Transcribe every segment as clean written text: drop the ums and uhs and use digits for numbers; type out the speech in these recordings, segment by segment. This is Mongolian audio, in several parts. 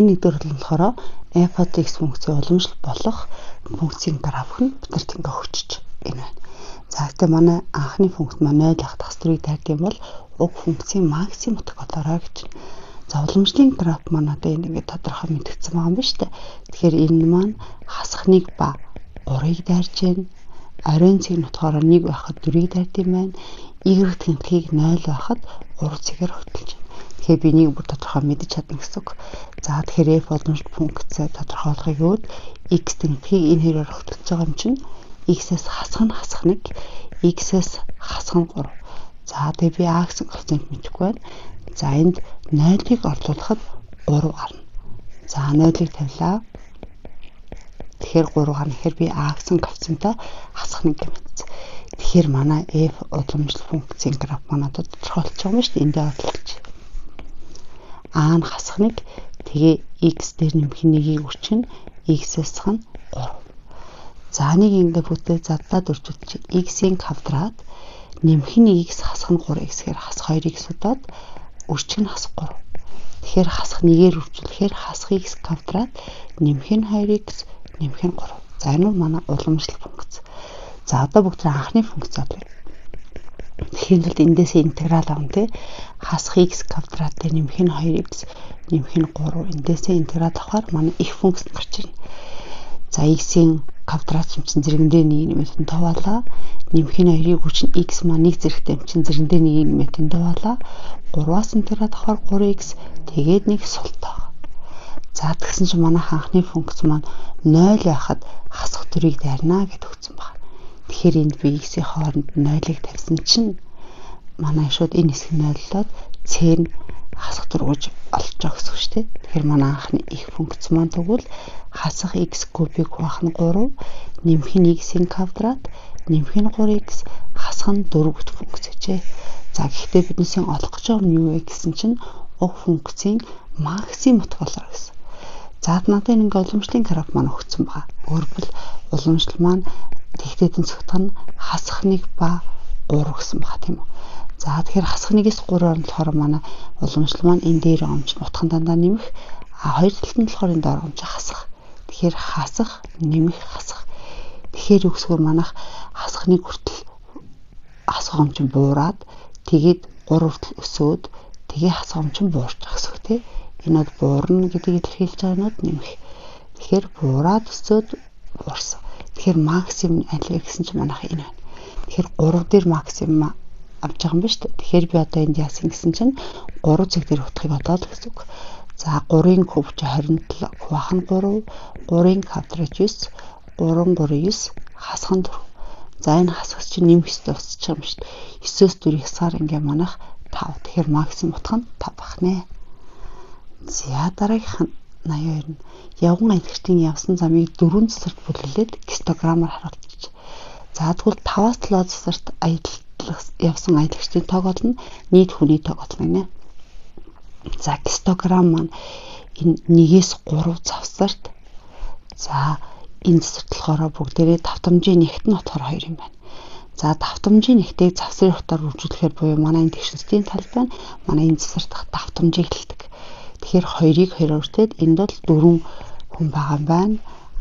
Энэ нэгдүгээр нь болохоор f от x функцийн уламжлал болох функцийн график нь бид нарт ингээ өгчөж энэ байна. За гэхдээ манай анхны функц маань 0 ах тасдрыг таардаг юм бол уг функцийн максимум утга олоорой гэж. За уламжлалын граф маань одоо энэ ингээд тодорхой мэдгдсэн байгаа юм байна шүү дээ. Тэгэхээр энэ маань хасах 1 ба 3-ыг дайрж байна. Оройн цэг нь болохоор 1 байхад 4-ыг дайрд юм байна. Y тэнхийг 0 байхад 3 цэгээр хөтөлж байна. Тэгэхээр би нэг бүр тодорхой мэдэж чадна гэсэн үг. За тэгэхээр f уламжлал функцээ тодорхойлохыг өөд x тэнхийг энэ хэрээр хөтөлж байгаа юм чинь x-ээс хасах нь хасах 1, x-ээс хасах нь 3. За тэгээ би a гэсэн коэффициент мэдэхгүй байна. За энд 0-ыг орлуулахад 3 гарна. За 0-ыг тавилаа. Тэгэхээр 3 гарна. Тэгэхээр би a гэсэн коэффициентоо хасах 1 гэж мэдсэн. Тэгэхээр манай f уламжлал функцийн граф манай одоо тодорхойлж байгаа юм шүү дээ. Эндээ орлуулж. A нь хасах 1, тэгээ x дээр нэмэх 1-ийг үрчин x-ээс хасах нь 3. За нэг ингээ бүгдээ задлаад үржүүлчих. X-ийн квадрат нэмэх нь x хасах нь 3x гэхээр хасах 2x удаад үрчих нь хасах 3. Тэгэхээр хасах 1-ээр үржүүлэхээр хасах x квадрат нэмэх нь 2x нэмэх нь 3. За энэ нь манай уламжлал функц. За одоо бүгд анхны функц олъё. Тэгэхийн тулд эндээсээ интеграл авна тий. Хасах x квадрат дээр нэмэх нь 2x нэмэх нь 3. Эндээсээ интеграл авахаар манай их функц гарч ирнэ. За x-ийн квадрат юм чинь зэрэгэн дээр 1 нэмэлт нь товаалаа. Нэмэх нь 2-ыг хүчин x маань 1 зэрэгтэй юм чинь зэрэгэн дээр 1 нэмэлт нь товаалаа. 3-аас интеграл авахаар 3x тэгээд нэг султай. За тэгсэн чинь манай анхны функц маань 0 байхад хасах 4-ийг дайрна гэж өгсөн байна. Тэгэхээр энд би x-ийн хооронд 0-ыг тавьсан чинь манай шууд энэ хэсэг нь 0-лоод c нь хасах 4 гэж олж байгаа гэсэн үг шүү дээ. Тэгэхээр манай анхны их функц маань тэгвэл хасах x кубыг хуваах нь 3, нэмэх нь x-ийн квадрат, нэмэх нь 3x, хасах нь 4 гэх функц гэжээ. За гэхдээ биднээсээ олох гэж байгаа нь юу вэ гэсэн чинь уг функцийн максимум утга болоо гэсэн. За надад энэ ингээ уламжлалын граф маань өгсөн байгаа. Өөрөлд уламжлал маань тэгтээдэн цогтох нь хасах 1 ба 3 гэсэн байгаа тийм үү. За тэгэхээр хасах 1-ээс 3 орно болохоор манай уламжлал маань энэ дээр байгаа юм чинь утхан дандаа нэмэх, а хоёр талд нь болохоор энэ доор юм чинь хасах. Тэгэхээр хасах, нэмэх, хасах. Тэгэхээр юу гэсгээр манайх хасах 1 хүртэл хасах юм чинь буураад тэгээд 3 хүртэл өсөөд тэгээ хасах юм чинь буурч байгаа гэсэн үг тий. Энэ бол буурна гэдгийг илэрхийлж байгаа нь нэмэх. Тэгэхээр буураад өсөөд буурсан. Тэгэхээр максимум аль вэ гэсэн чинь манайх энэ байна. Тэгэхээр 3 дээр максимум авч байгаа юм ба шүү дээ. Тэгэхээр би одоо энд яасан гэсэн чинь 3 цэг дээр утгыг олоод гэсэн үг. За 3-ын куб чи 27 хуваах нь 3, 3-ын квадрат 9, 3 3 9 хасах нь 4. За энэ хасах чинь нэмэх ёстой болчих юм шүү дээ. 9-өөс 4 хасгаар ингээ манайх 5. Тэгэхээр максимум утга нь 5 бах нэ. За дараагийнх нь 82 нь явган аялагчдын явсан замыг 4 засварт бүлэглээд гистограммаар харуулчих. За тэгвэл 5-аас 7 засварт аялах явсан аялагчдын тоог олно, нийт хүний тоог олно гинэ. За гистограмм маань энэ 1-ээс 3 завсарт, за энэ засварт болохоор бүгдээрээ давтамжийн нэгт нь болохоор 2 юм байна. За давтамжийн нэгтийг завсрын утгаар үржүүлэхээр буюу манай энэ тэгшинцгийн тал байна. Манай энэ завсарт давтамжийг хэлдэг. Тэгэхээр 2-ыг 2-оор үртээд энд бол 4 хүн байгаа юм байна.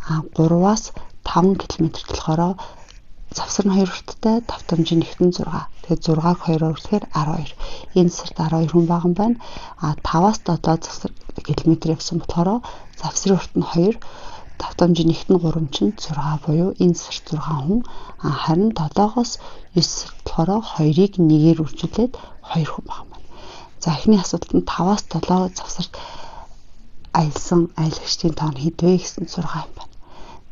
А 3-аас 5 км болохоор завсар нь 2 хүрттэй, давтамжийн нэгт нь 6. Тэгэхээр 6-аг 2-оор үртэхээр 12. Энэ засварт 12 хүн байгаа юм байна. А 5-аас 7 завсар километр явсан болохоор завсрын урт нь 2, давтамжийн нэгт нь 3 чинь 6 буюу энэ засварт 6 хүн. А харин 7-оос 9 засварт болохоор 2-ыг 1-ээр үржүүлээд 2 хүн байгаа юм байна. За эхний асуулт нь 5-аас 7 завсарт аялсан аялагчдын тоо нь хэд вэ гэсэн 6 юм байна.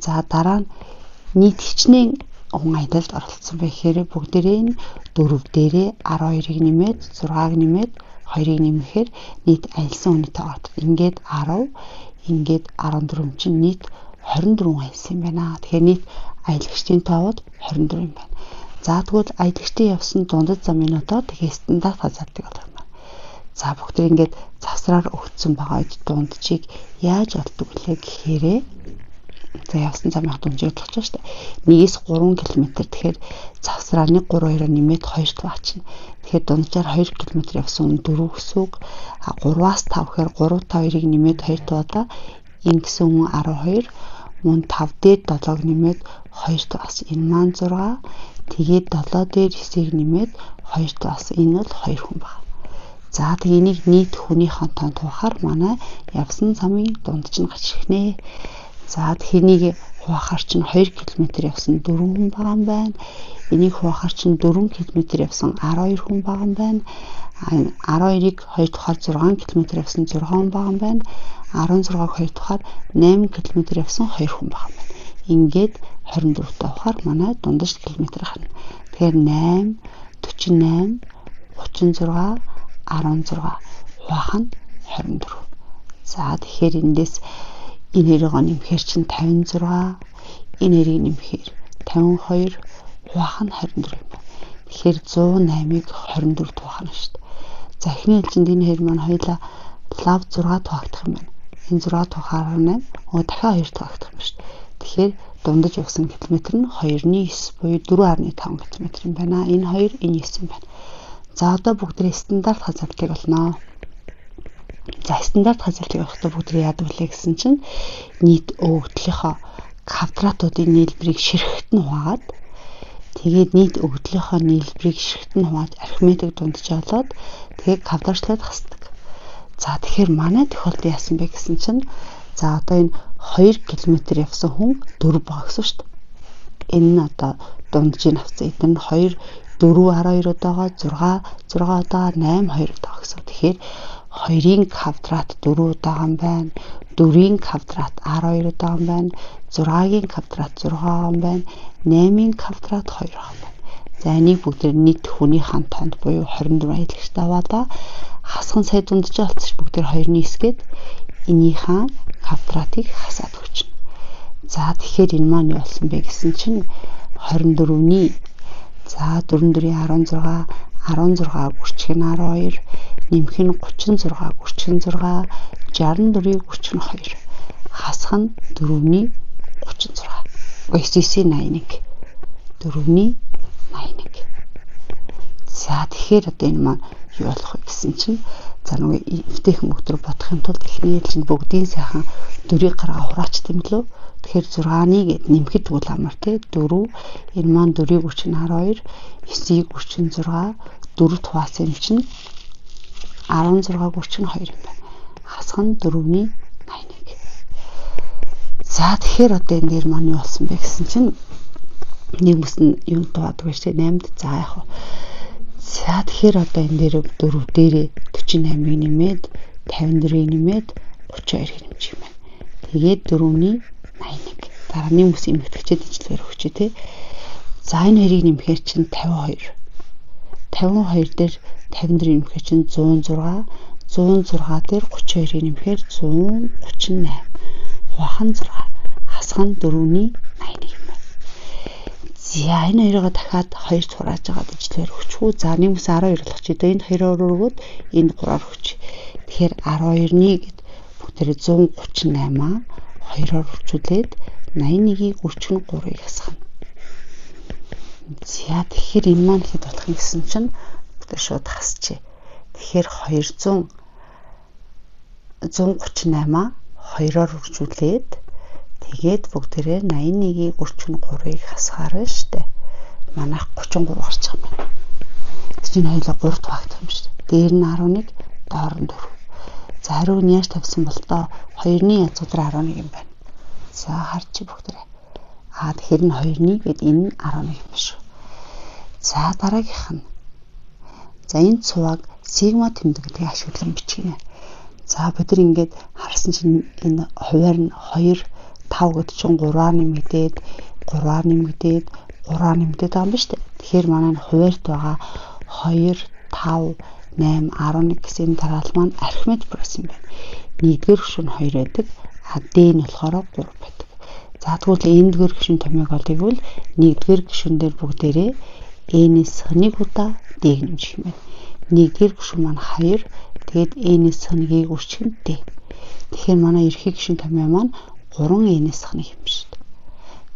За дараа нь нийт хичнээн хүн аялалд оролцсон бэ гэхээр бүгдээрээ нь 4 дээрээ 12-ыг нэмээд 6-аг нэмээд 2-ыг нэмэхээр нийт аялсан хүний тоо гардаг. Ингээд 10, ингээд 14 чинь нийт 24 аялсан юм байна. Тэгэхээр нийт аялагчдын тоо бол 24 юм байна. За тэгвэл аялагчдын явсан дундад замын одоо тэгээ стандарт хазаалтыг олох юм байна. За бүгд ингээд завсраар өгсөн байгаа үед дунджийг яаж олдог вүлээ гэхээрээ За явсан замынх дунджийг олгож байгаа шүү дээ. 1-ээс 3 км тэгэхээр завсраа 1 3 2-оо нэмээд 2 хуваачна. Тэгэхээр дунджаар 2 км явсан хүн 4 гэсэн үг. А 3-аас 5 гэхээр 3 5 2-ыг нэмээд 2 хуваадаа ингэсэн хүн 12 мөн 5 дээр 7-ыг нэмээд 2 хуваасан. Энэ маань 6. Тэгээд 7 дээр 9-ыг нэмээд 2 хуваасан. Энэ бол 2 хүн байна. За тэг энийг нийт хүнийхэн тоонд хуваахаар манай явсан замын дунд чинь гарч ирнэ. За тэгэхээр энийг хуваахаар чинь 2 км явсан 4 хүн байгаа юм байна. Энийг хуваахаар чинь 4 км явсан 12 хүн байгаа юм байна. 12-ыг 2 тухаар 6 км явсан 6 хүн байгаа юм байна. 16-г 2 тухаар 8 км явсан 2 хүн байгаа юм байна. Ингээд 24 тавахаар манай дундаж километр гарна. Тэгэхээр 8 48 36 16 хуваах нь 24. За тэгэхээр эндээс энэ хоёроо нэмэхээр чинь 56, энэ хоёрыг нэмэхээр 52, хуваах нь 24 юм байна. Тэгэхээр 108-ыг 24 хуваах нь шүү дээ. За эхний ээлжинд энэ хоёр маань хоёулаа лав 6 хуваагдах юм байна. Энэ 6 хуваахаар 18, дахиад 2 хуваагдах юм шүү дээ. Тэгэхээр дундаж явсан километр нь 2.9 буюу 4.5 км юм байна. Энэ 2, энэ 9 юм байна. За одоо бүгдээ стандарт хазаалтыг олноо. За стандарт хазаалтыг олохдоо бүгдээ яадаг вэ гэсэн чинь нийт өгөгдлийнхөө квадратуудын нийлбэрийг ширхэгт нь хуваагаад тэгээд нийт өгөгдлийнхөө нийлбэрийг ширхэгт нь хувааж арифметик дунджаа олоод тэгээд квадратчлаад хасдаг. За тэгэхээр манай тохиолдолд яасан бэ гэсэн чинь за одоо энэ 2 км явсан хүн 4 байгаа гэсэн шүү дээ. Энэ нь одоо дунджийг авсан. Эдгээр нь 2 4 12 удаага 6 6 удаага 8 2 удаага гэсэн. Тэгэхээр 2-ын квадрат 4 удаага юм байна. 4-ийн квадрат 12 удаага юм байна. 6-гийн квадрат 6 юм байна. 8-ын квадрат 2 юм байна. За энийг бүгдээр нийт хүний хан тоонд буюу 24 аялагчтай аваадаа хасхан сая дунджаа олцож бүгдээр 2-9 гээд энийхэн квадратыг хасаад өгчнө. За тэгэхээр энэ маань юу болсон бэ гэсэн чинь 24-ний за 44-ийн 16 16 гүрчих нь 12 нэмэх нь 36 гүрчих нь 6 64-ийг гүрчих нь 2 хасах нь 4-ний 36. 9-ийн 81 4-ний 81. За тэгэхээр одоо энэ маань юу болох вэ гэсэн чинь за нөгөө эвтэйхэн бүгд бодох юм тулд эхний ээлжинд бүгдийн сайхан 4-ийг гаргаа хураачт юм лөө. Тэгэхээр 6-ны гэд нэмэхэд тэгвэл амар тий 4 энэ маань 4-ийг гүрчин 12 9-ийг гүрчин 6 4 хуваасан юм чинь 16 гүрчин 2 юм байна. Хасах нь 4-ний 81. За тэгэхээр одоо энэ дээр маань юу болсон бэ гэсэн чинь нэг бүс нь юм дуудаг байж тий 8-д за яг хаа. За тэгэхээр одоо энэ дээр 4 дээрээ 48-ыг нэмээд 54-ыг нэмээд 32-ыг нэмчих юм байна. Тэгээд 4-ний 81. Дараа нь бүс эмэгтэйчэд ижлэгээр өгч тий. За энэ хоёрыг нэмэхээр чинь 52. 52 дээр 54 нэмэхээр чинь 106. 106 дээр 32-ыг нэмэхээр 138. Хуваах нь 6. Хасах нь 4-ний 81 юм байна. За энэ хоёроо дахиад 2 хурааж байгаад ижлэгээр өгчихүү. За нэг бүс 12 болгочих. Одоо энд 2-оор өргөөд энд 3-аар өгч. Тэгэхээр 12-ны гэд бүгдээрээ 138-аа 2-оор үржүүлээд 81-ийг үржих нь 3-ыг хасах нь. За тэгэхээр энэ маань хэд болох юм гэсэн чинь бид шууд хасчээ. Тэгэхээр 138-аа 2-оор үржүүлээд тэгээд бүгдээрээ 81-ийг үржих нь 3-ыг хасахаар байна штэ. Манайх 33 гарч байгаа юм байна. Тэр чинь хоёулаа 3 хуваагдах юм шүү дээ. Дээр нь 11, доор нь 4. За хариуг нь яаж тавьсан бол доо 2-ны язгуур 11 юм байна. За харж бүгдээрээ. Аа тэгэхээр нь 2-ны гээд энэ нь 11 юм шүү. За дараагийнх нь. За энэ цувааг сигма тэмдэг гэдгийг ашиглан бичгэнэ. За бид нар ингээд харсан чинь энэ хуваар нь 2 5 гэдэг чинь 3-аар нэмэгдээд 3-аар нэмэгдээд 3-аар нэмэгдээд байгаа юм ба шүү дээ. Тэгэхээр манай энэ хуваарт байгаа 2 5 8 11 гэсэн энэ тараал маань арифметик прогресс юм байна. Нэгдүгээр хөшүүн 2 байдаг. А D нь болохоор 3 байдаг. За тэгвэл n-р гишүүн томьёог олъё гэвэл нэгдүгээр гишүүн дээр бүгдээрээ n-ээс нэг удаа D-г нэмчих юм байна. Нэгдүгээр гишүүн маань 2, тэгээд n-ээс нэгийг үржих нь D. Тэгэхээр манай ерхий гишүүн томьёо маань 3 n-ээс нэг юм шүү дээ.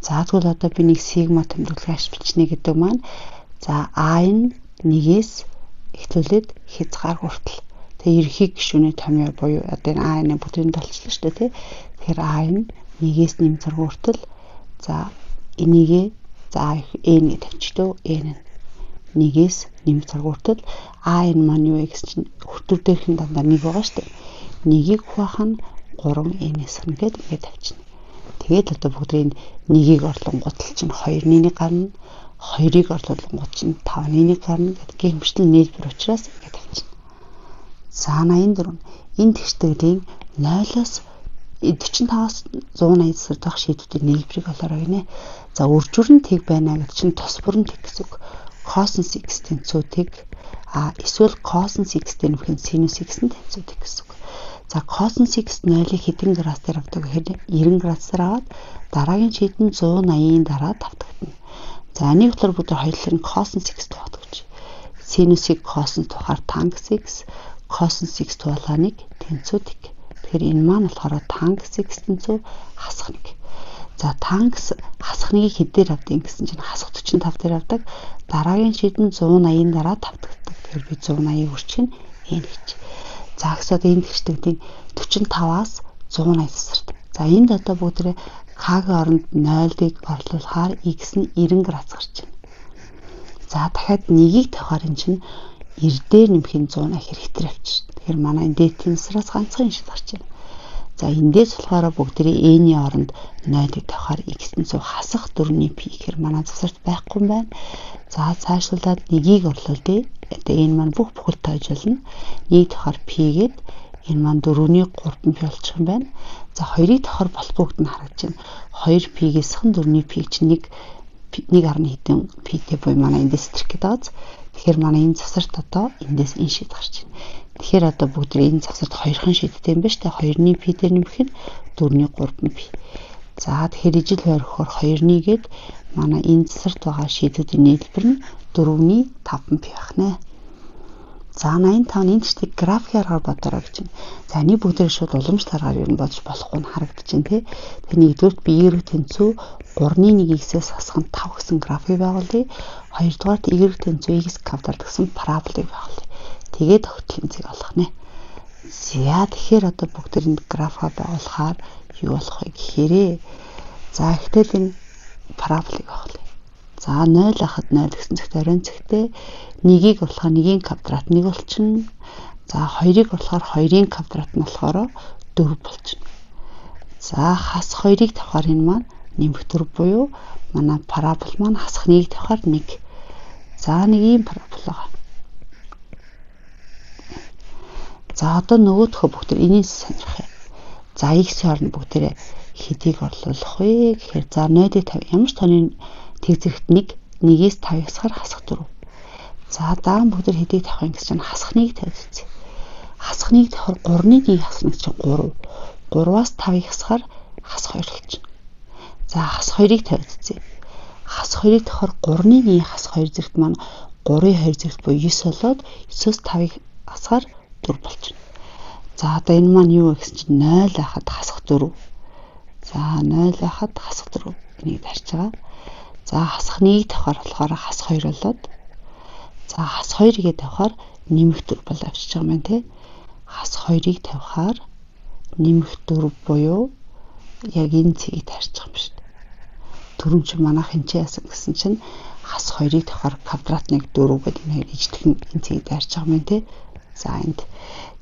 За тэгвэл одоо би нэг сигма тэмдэглэгээ аш бичнэ гэдэг маань за а нь 1-ээс эхлүүлээд хязгаар хүртэл. Тэгээ ерөнхий гишүүний томьёо буюу одоо энэ а n бүгдийг толчлоо шүү дээ тий. Тэгэхээр а нь 1-ээс 6 хүртэл за энийгээ за n гэж тавьчихлоо. N нь 1-ээс 6 хүртэл а n маань юу вэ гэсэн чинь хүртүр дээрх нь дандаа 1 байгаа шүү дээ. 1-ийг хуваах нь 3n-ээс хань гээд ингээд тавьчихна. Тэгээд одоо бүгдийн 1-ийг орлонгууд чинь 2-ны 1 гарна. 2-ыг орлонгууд чинь 5-ны 1 гарна гэдэг гэх мэтлэн нийлбэр учраас ингээд тавьчихна. За 84. Энэ тэгштэйлийн 0-оос 45-аас 180 засвар дахь шийдвүүдийн нийлбэрийг олоорой гинэ. За үржүр нь тэг байна гэдэг чинь тус бүр нь тэг гэсэн үг. Косинус x тэнцүү тэг, а эсвэл косинус x дээр нэмэх нь синус x нь тэнцүү тэг гэсэн үг. За косинус x 0-ыг хэдэн градус дээр авдаг гэхээр 90 градус дээр аваад дараагийн шийд нь 180-ийн дараа тавтагдана. За энийг болохоор бүгд хоёулын косинус x тухайд гэж. Синусыг косинус тухаар тангенс x, косинус x туулаа 1 тэнцүү тэг. Тэгэхээр энэ маань болохоор тангенс x тэнцүү хасах 1. За тангенс хасах 1-ийг хэдээр авдаг гэсэн чинь хасах 45 дээр авдаг. Дараагийн шийд нь 180-ийн дараа тавтагддаг. Тэгэхээр би 180-ыг үрчих нь n гэж. За гэсээд энэ тэгшдэгдийн 45-аас 180 засварт. За энд одоо бүгдээ к-гийн оронд 0-ыг орлуулахаар x нь 90 градус гарч байна. За дахиад 1-ийг тавихаар энэ чинь 90 дээр нэмэх нь 180 хэрэгтэй авчих. Тэгэхээр манай энэ дээдийн засраас ганцхан шид гарч байна. За эндээс болохоор бүгдээ n-ийн оронд 0-ыг тавихаар x нь 100 хасах 4-ний пи гэхээр манай засварт байхгүй юм байна. За цаашлуулад 1-ийг орлуулъя. Одоо энэ маань бүх бүхэл тоож болно. 1 тавихаар пи гээд энэ маань 4-ний 3 пи болчих юм байна. За 2-ыг тавихаар болохгүй гэдэг нь харагдаж байна. 2 пи-гээс хан 4-ний пи чинь 1 хэдэн пи-тэй буюу манай эндээс тэрх гэдэг байгаа. Тэгэхээр манай энэ завсарт одоо эндээс энэ шид гарч байна. Тэгэхээр одоо бүгд энэ завсарт хоёрхан шидтэй юм байна шүү дээ. 2-ны пи дээр нэмэх нь 4-ний 3 пи. За тэгэхээр ижил хуваар өгөхөөр 2-ны гээд манай энэ завсарт байгаа шийдвүүдийн нийлбэр нь 4-ний 5 пи байх нэ. За 85-ны энэ чиг графикийн аргаар бодороо гэж байна. За энийг бүгдээр шууд уламжлал аргаар ер нь бодож болохгүй нь харагдаж байна тий. Тэгэхээр нэгдүгüрт би y тэнцүү 3-ны 1 x-ээс хасах нь 5 гэсэн график байгуулъя. Хоёрдугаарт y тэнцүү x квадрат гэсэн параболыг байгуулъя. Тэгээд огтлын зэг олох нэ. За тэгэхээр одоо бүгдээр энэ графика байгуулахаар юу болох вэ гэхээрээ за ихтэл энэ параболыг байгуулъя. За 0 хахад 0 гэсэн зэгт оройн зэгтээ 1-ийг орлохоор 1-ийн квадрат 1 болчихно. За 2-ыг орлохоор 2-ын квадрат нь болохоор 4 болчихно. За хас 2-ыг тавихаар энэ маань нэмэх 4 буюу манай парабол маань хасах 1-ийг тавихаар 1. За нэг ийм парабол байгаа. За одоо нөгөөхөө бүгд энийг сонирх юм. За x-ийн оронд бүгдээрээ хэдийг орлуулах вэ гэхээр за 0-ыг 50 ямар ч тооны тэг зэрэгт 1, 1-ээс 5-ыг хасахаар хасах 4. За дараа нь бүгд хэдийг тавих юм гэсэн чинь хасах 1-ийг тавьж үзье. Хасах 1-ийг тавихаар 3-ны 1 хасна гэж чинь 3. 3-аас 5-ыг хасахаар хасах 2 болчихно. За хасах 2-ыг тавьж үзье. Хасах 2-ыг тавихаар 3-ны 1 хасах 2 зэрэгт маань 3-ын 2 зэрэгт буюу 9 болоод 9-өөс 5-ыг хасахаар 4 болчихно. За одоо энэ маань юу вэ гэсэн чинь 0 байхад хасах 4. За 0 байхад хасах 4 энийг тарьж байгаа. За хасах 1-ийг тавихаар болохоор хасах 2 болоод за хас 2-ыг тавихаар нэмэх 4 болоо авчиж байгаа юм байна те. Хас 2-ыг тавихаар нэмэх 4 буюу яг энэ цэгийг тарьж байгаа юм шүү дээ. Түрүүн чинь манайх энэ чинь яасан гэсэн чинь хас 2-ыг тавихаар квадрат 1 4 гэдэг энэ хоёр ижлэхэн энэ цэгийг тарьж байгаа юм байна те. За энд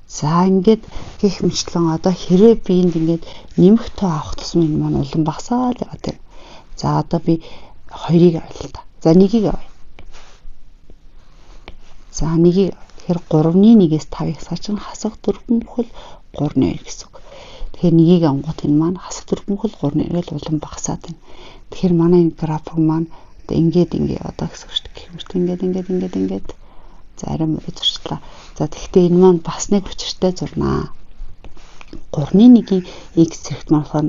за ингээд гих мэтлэн одоо хэрвээ би энд ингээд нэмэх тоо авах тусам энэ маань улам багасаа л яваад байна. За одоо би 2-ыг авъя л та. За 1-ийг авъя. За 1-ийг тэгэхээр 3-ны 1-ээс 5-ыг хасах чинь хасах 4 бүхэл 3-ны 2 гэсэн үг. Тэгэхээр 1-ийг авангууд энэ маань хасах 4 бүхэл 3-ны 2 л улам багасаад байна. Тэгэхээр манай энэ график маань одоо ингээд ингээд яваад байгаа гэсэн үг шүү дээ. Гэх мэт ингээд ингээд ингээд ингээд за арай мөрөд зурчлаа. За тэгэхдээ энэ маань бас нэг учиртай зурнаа. 3-ны 1-ийн x зэрэгт маань болохоор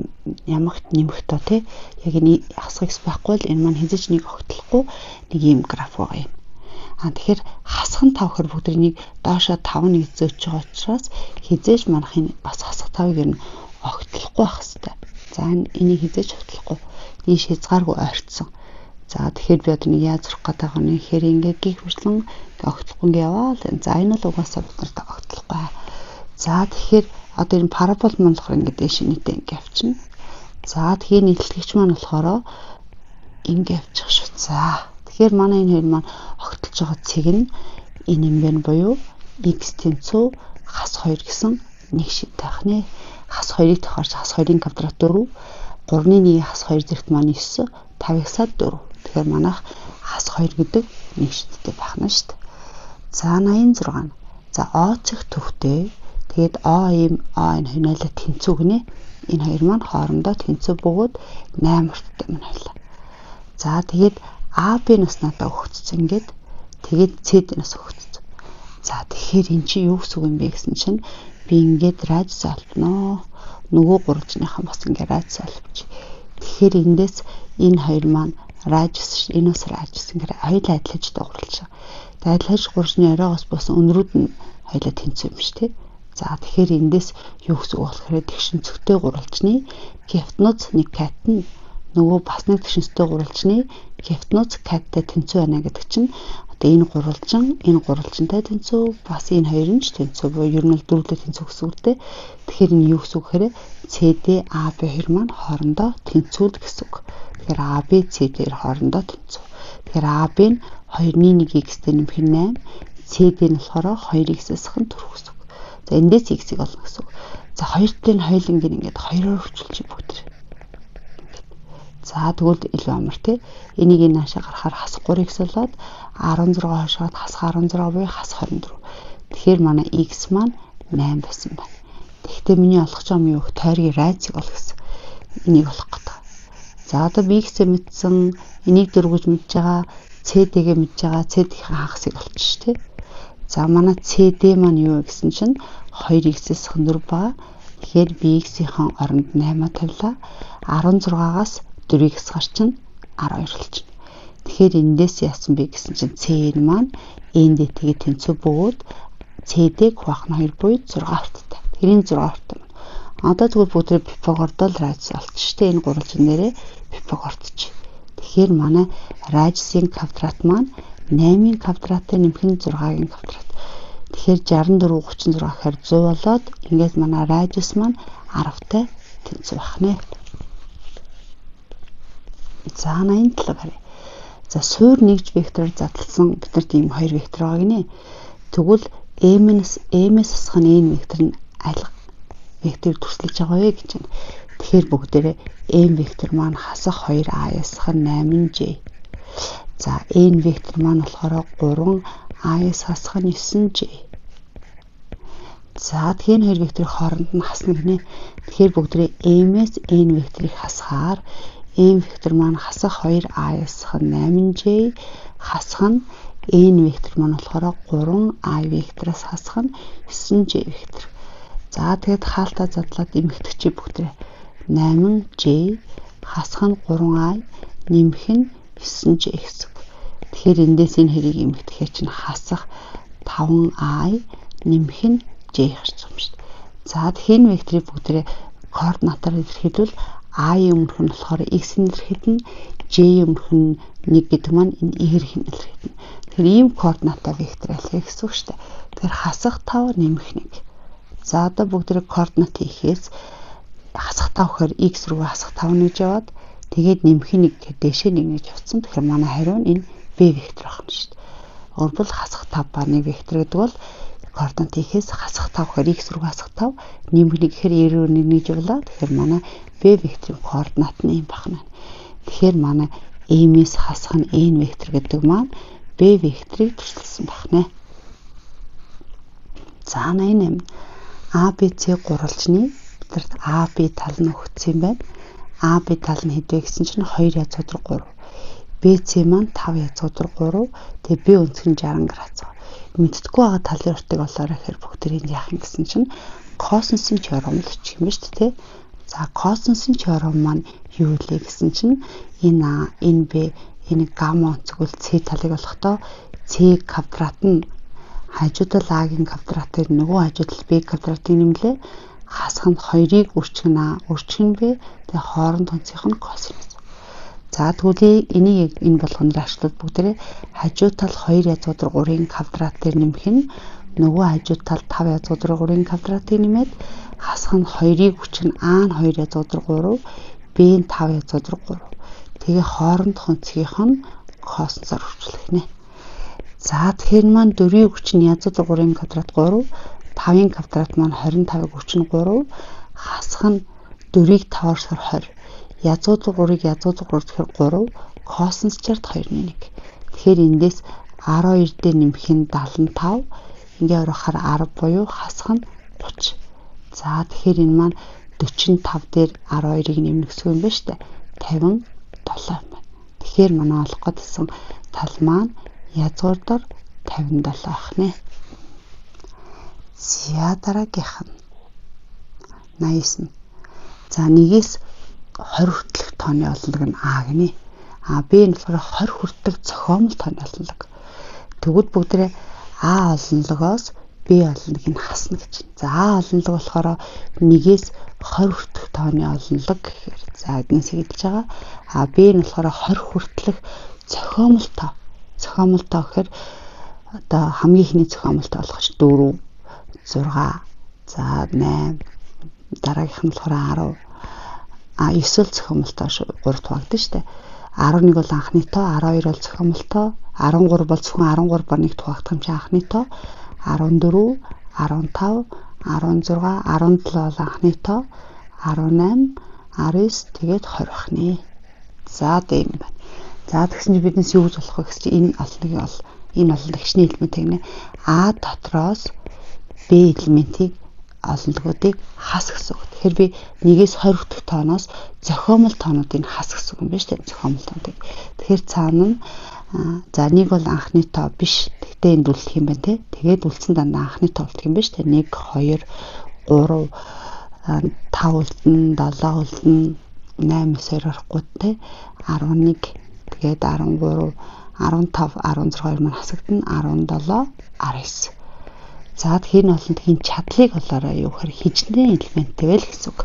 ямагт нэмэх тоо тий. Яг энэ хасах x байхгүй л энэ маань хэзээ ч нэг огтлохгүй нэг ийм граф байгаа юм. А тэгэхээр хасах нь 5 гэхээр бүгд нэг доошоо 5 нэг зөөж байгаа учраас хэзээ ч манах энэ бас хасах 5-ыг ер нь огтлохгүй байх хэвээр. За энийг хэзээ ч огтлохгүй. Ийш хязгааргүй ойртсон. За тэгэхээр би одоо нэг яаж зурх гэдэг юм бэ гэхээр ингээ гих хүртлэн огтлохгүй ингээ яваал. За энэ бол угаасаа бид нарт огтлохгүй. За тэгэхээр одоо энэ парабол маань болохоор ингээ дээш нийтээ ингээ явчихна. За тэгэхээр нийтлэгч маань болохоор ингээ явчих шүү. За тэгэхээр манай энэ хоёр маань огтлож байгаа цэг нь энэ юм байна буюу x тэнцүү хас 2 гэсэн нэг шидтэй байх нэ. Хас 2-ыг тохиорч хас 2-ын квадрат 4, 3-ны 1-ийн хас 2 зэрэгт маань 9, 5-ыг 4. Тэгэхээр манайх хас 2 гэдэг нэг шидтэй байх нь шүү дээ. За 86 нь. За О цэг төвтэй. Тэгээд О ийм О энэ хоёноолоо тэнцүү гинэ. Энэ хоёр маань хоорондоо тэнцүү бөгөөд 8 урттай маань хоёлаа. За тэгээд А Б нас надад өгөгдсөн ингээд тэгээд С Д нас өгөгдсөн. За тэгэхээр эн чинь юу гэсэн үг юм бэ гэсэн чинь би ингээд радиус олбоноо. Нөгөө гурвалжныхаа бас ингээд радиус олбож. Тэгэхээр эндээс энэ хоёр маань радиус, энэ бас радиус ингээд хоёулаа адилхан гурвалж байгаа. Тэгээд адилхан гурвалжны оройгоос болсон өндрүүд нь хоёулаа тэнцүү юм шүү дээ. За тэгэхээр эндээс юу гэсэн үг болохоор тэгшин цэгтэй гурвалжны гептноц нэг кат нь нөгөө бас нэг тэгшинцтэй гурвалжны гептноц каттай тэнцүү байна гэдэг чинь одоо энэ гурвалжин энэ гурвалжинтай тэнцүү бас энэ хоёр нь ч тэнцүү буюу ер нь л дөрвөлөө тэнцүү гэсэн үг дээ. Тэгэхээр энэ юу гэсэн үг гэхээр CD AB хоёр маань хоорондоо тэнцүү л гэсэн үг. Тэгэхээр AB CD хоорондоо тэнцүү. Тэгэхээр AB нь 2-ны 1 x-тэй нэмэх нь 8, CD нь болохоор 2x-ээс хэн төрөх гэсэн үг. За эндээс x-ийг олно гэсэн үг. За хоёр талын хоёуланг ингээд хоёроор өвчлөж бүгд. За тэгвэл илүү амар тий. Энийг энэ наашаа гарахаар хас 3x болоод 16 хойшоод хас 16 буюу хас 24. Тэгэхээр манай x маань 8 байсан байна. Тэгэхдээ миний олох гэж байгаа юм юу гэх тойргийн радиусыг олох гэсэн. Энийг олох гэдэг. За одоо би x-ээ мэдсэн, энийг 4 гэж мэдж байгаа, CD-гээ мэдж байгаа, CD-ийн хагасыг олчих тий. За манай CD маань юу гэсэн чинь 2x-ээс 4 ба. Тэгэхээр би x-ийн оронд 8-а тавилаа. 16-аас 4-ийг хасгаар чинь 12 болчихно. Тэгэхээр эндээс яасан бэ гэсэн чинь CN маань ND-тэйгээ тэнцүү бөгөөд CD-г хуваах нь 2 буюу 6 урттай. Тэр энэ 6 урттай маань. Одоо тэгвэл бүгд Пифагордол радиус олчих штэ. Энэ гурвалжин дээрээ Пифагордч. Тэгэхээр манай радиусын квадрат маань 8-ын квадратын нэмэх нь 6-гийн квадрат. Тэгэхээр 64 36 гэхээр 100 болоод ингээд манай радиус маань 10-тай тэнцүү байх нэ. За 87 харъя. За суур нэгж вектороор задлсан бид нарт ийм хоёр вектор байгаа гинэ. Тэгвэл m-ээс m-ээс хасах нь n вектор нь аль векторыг төрсөлж байгаа вэ гэж байна. Тэгэхээр бүгдээрээ m вектор маань хасах 2a-аас хасах 8j. За n вектор маань болохоор 3a-аас хасах нь 9j. За тэгэхээр энэ хоёр векторын хооронд нь хасна гинэ. Тэгэхээр бүгдээрээ m-ээс n векторыг хасахаар m вектор маань хасах 2a-аас хасах 8j хасах нь n вектор маань болохоор 3i вектороос хасах нь 9j вектор. За тэгэд хаалтаа задлаад эмхтгчээ бүгдээ 8j хасах нь 3i нэмэх нь 9j гэсэн. Тэгэхээр эндээс энэ хэрийг эмхтгэхээр чинь хасах 5i нэмэх нь j гарч байгаа юм шүү дээ. За тэгэхээр энэ векторыг бүгдээ координатаар илэрхийлвэл i-ийн өмнөх нь болохоор x-ийн илэрхийлнэ, j-ийн өмнөх нь 1 гэдэг маань энэ y-ийн илэрхийлнэ. Тэгэхээр ийм координатаа вектор аль гэсэн үг шүү дээ. Тэгэхээр хасах 5 нэмэх 1. За одоо бүгдээ координат хийхээс хасах 5 гэхээр x рүү хасах 5 гэж яваад тэгээд нэмэх 1 гэхээр дээшээ 1 гэж явцсан. Тэгэхээр манай хариу нь энэ b вектор байх нь шүү дээ. Өөрөлдвөл хасах 5 ба 1 вектор гэдэг бол координат хийхээс хасах 5 гэхээр x рүү хасах 5 нэмэх 1 гэхээр y рүү 1 гэж явлаа. Тэгэхээр манай b векторын координат нь ийм байна. Тэгэхээр манай m-ээс хасах нь n вектор гэдэг маань b векторыг төрсөлсөн байна. За 88 А Б С гурвалжны бидэрт А Б тал нь өгсөн юм байна. А Б тал нь хэд вэ гэсэн чинь 2 язгуур 3. Б С маань 5 язгуур 3. Тэгээ Б өнцөг нь 60 градус. Мэддэггүй байгаа талын уртыг олоорой гэхээр бүгдийг яах юм гэсэн чинь косинусын теорем л очих юм ба шүү дээ. За косинусын теорем маань юу вэ гэсэн чинь энэ А, энэ Б, энэ гамма өнцөг бол С талыг олохдоо С квадрат нь хажуудал А-гийн квадратыг нөгөө хажуудал Б квадратыг нэмлээ. Хасах нь 2-ыг үрчгэн А, үрчгэн Б, тэгээ хооронд өнцгийнх нь косинус. За тэгвэл энийг энэ болгоноор ашиглаад бүгдээрээ хажуу тал 2 язгуур 3-ын квадрат дээр нэмэх нь нөгөө хажуу тал 5 язгуур 3-ын квадратыг нэмээд хасах нь 2-ыг хүчин А нь 2 язгуур 3, Б нь 5 язгуур 3. Тэгээ хоорондох өнцгийнх нь косинусаар үрчлэх нэ. За тэгэхээр маань 4-ийг хүчин язгуур 3-ын квадрат 3, 5-ын квадрат маань 25-ыг хүчин 3, хасах нь 4-ийг 5-аар 20. Язгуур 3-ыг язгуур 3 гэхээр 3, косинус 62.1. Тэгэхээр эндээс 12 дээр нэмэх нь 75, ингээ орохоор 10 буюу хасах нь 30. За тэгэхээр энэ маань 45 дээр 12-ыг нэмнэ гэсэн юм байна шүү дээ. 57 юм байна. Тэгэхээр манай олох гэдсэн тал маань язгуур дор 57 ах нэ. За дараагийнх нь 89. За 1-ээс 20 хүртэлх тооны олонлог нь А гинэ. А Б нь болохоор 20 хүртэлх зохиомол тооны олонлог. Тэгвэл бүгдээ А олонлогоос Б олонлогийг хасна гэж. За А олонлог болохоор 1-ээс 20 хүртэлх тооны олонлог гэхээр за эднээс хэлж байгаа. А Б нь болохоор 20 хүртэлх зохиомол тоо. Зохиомол тоо гэхээр одоо хамгийн ихний зохиомол тоо болох ч 4, 6, за 8, дараагийнх нь болохоор 10. А 9 л зохиомол тоо шүү. 3 хуваагдана шүү дээ. 11 бол анхны тоо, 12 бол зохиомол тоо, 13 бол зөвхөн 13 бар 1 хуваагдах юм чи анхны тоо, 14, 15, 16, 17 бол анхны тоо, 18, 19 тэгээд 20 бахнэ. За тийм байна. За тэгсэн чинь биднес юу гэж болох вэ гэсэн чинь энэ олонлогийг бол энэ олонлог хичнээн элемент гэнэ. А дотроос Б элементийг олонлогуудыг хас гэсэн үг. Тэгэхээр би 1-ээс 20 хүртэх тооноос зохиомол тоонуудыг хас гэсэн үг юм байна шүү дээ. Зохиомол тоонуудыг. Тэгэхээр цаана нь за нэг бол анхны тоо биш. Тэгтээ энд үлдэх юм байна те. Тэгээд үлдсэн дандаа анхны тоо үлдэх юм байна шүү дээ. 1 2 3 5 үлдэн, 7 үлдэн, 8 9 орохгүй те. 11 тэгээд 13 15 16 хоёр маань хасагдана. 17 19. За тэгэхээр энэ олонтгийн чадлыг олоорой юу гэхээр хижнээн элементтэй байл гэсэн үг.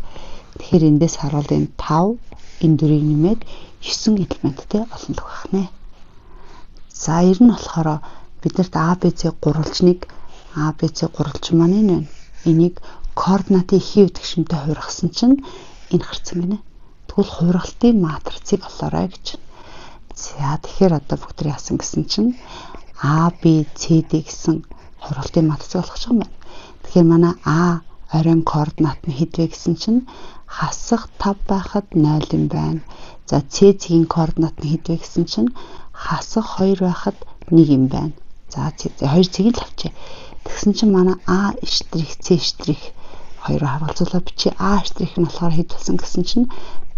Тэгэхээр эндээс харуул энэ 5 энэ 4-ийг нэмээд 9 элементтэй олонлог байх нэ. За ер нь болохоор биднэрт А Б С гурвалжныг А Б С гурвалжин маань энэ байна. Энийг координатын эхийн үдгшимтэй хувиргасан чинь энэ гарцсан гинэ. Тэгвэл хувиргалтын матрицыг олоорой гэж. За тэгэхээр одоо бүгд яасан гэсэн чинь А Б С Д гэсэн хувиргалтын матрицыг олох юм байна. Тэгэхээр манай А оройн координат нь хэд вэ гэсэн чинь хасах 5 байхад 0 юм байна. За С цэгийн координат нь хэд вэ гэсэн чинь хасах 2 байхад 1 юм байна. За 2 цэгийг л авчээ. Тэгсэн чинь манай А штрих С штрих хоёроо харгалзуулаад бичээ. А штрих нь болохоор хэд болсон гэсэн чинь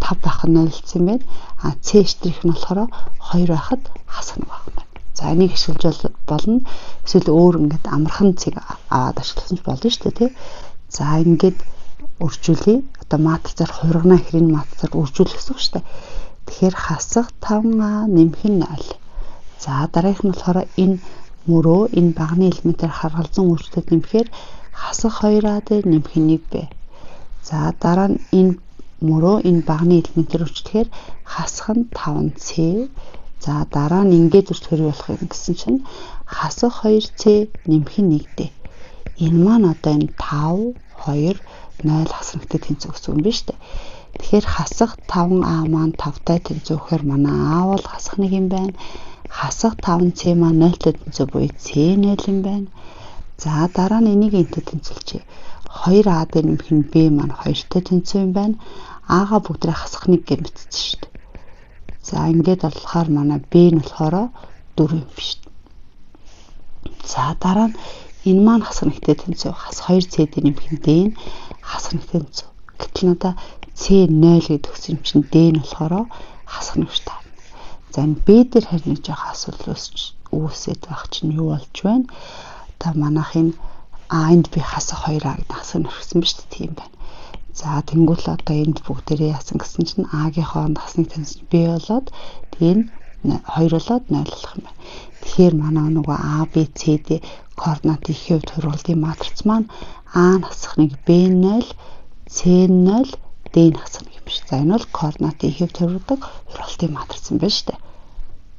5 байхад 0 болсон юм байна. А С штрих нь болохоор 2 байхад хасах 1 байх юм байна. За энийг ашиглаж болно. Эсвэл өөр ингээд амархан цэг аваад ашигласан ч болно шүү дээ, тий. За ингээд үржүүлье. Одоо матрицаар хувиргана гэхээр энэ матрицаар үржүүлэх гэсэн үг шүү дээ. Тэгэхээр хасах 5а нэмэх нь 0. За дараагийнх нь болохоор энэ мөрөө энэ баганы элементээр харгалзан үржүүлээд нэмэхээр хасах 2а дээр нэмэх нь 1b. За дараа нь энэ мөрөө энэ баганы элементээр үржүүлэхээр хасах нь 5c. За дараа нь ингээд үржихээр юу болох юм гэсэн чинь хасах 2c нэмэх нь 1d. Энэ маань одоо энэ 5 2 0 хасрагтай тэнцүү гэсэн юм биш үү? Тэгэхээр хасах 5а маань 5-тай тэнцүү гэхээр манай а бол хасах 1 юм байна. Хасах 5c маань 0-тай тэнцүү буюу c 0 юм байна. За дараа нь энийг энтэй тэнцүүлчихье. 2а дээр нэмэх нь b маань 2-тай тэнцүү юм байна. А-га бүгдээ хасах 1 гэж мэдсэн шүү дээ. За ингээд болохоор манай b нь болохоор 4 юм биш. За дараа нь энэ маань хасах нэгтэй тэнцүү. Хас 2c дээр нэмэх нь d нь хасах нэгтэй тэнцүү. Гэтэл надаа c 0 гэдэг өгсөн юм чинь d нь болохоор хасах нэг шүү дээ. За энэ b дээр харин нэг жоох асуудал үүсээд байх чинь юу болж байна? Одоо манайх энэ а энд би хасах 2а гэдэг хасах нь орхисон ба шүү дээ, тийм байна. За тэнгуул одоо энд бүгдээрээ яасан гэсэн чинь а-гийн хооронд хасах нэг тэнцэн b болоод тийм 2 болоод 0 болох юм байна. Тэгэхээр манай нөгөө а б c d координатын их хувьд хувиргалтын матриц маань а нь хасах 1 b 0 c 0 D-ийн хагас нэг юм биш. За, энэ бол координатын хэв тойрогддог хураалтын матриц юм байна шүү дээ.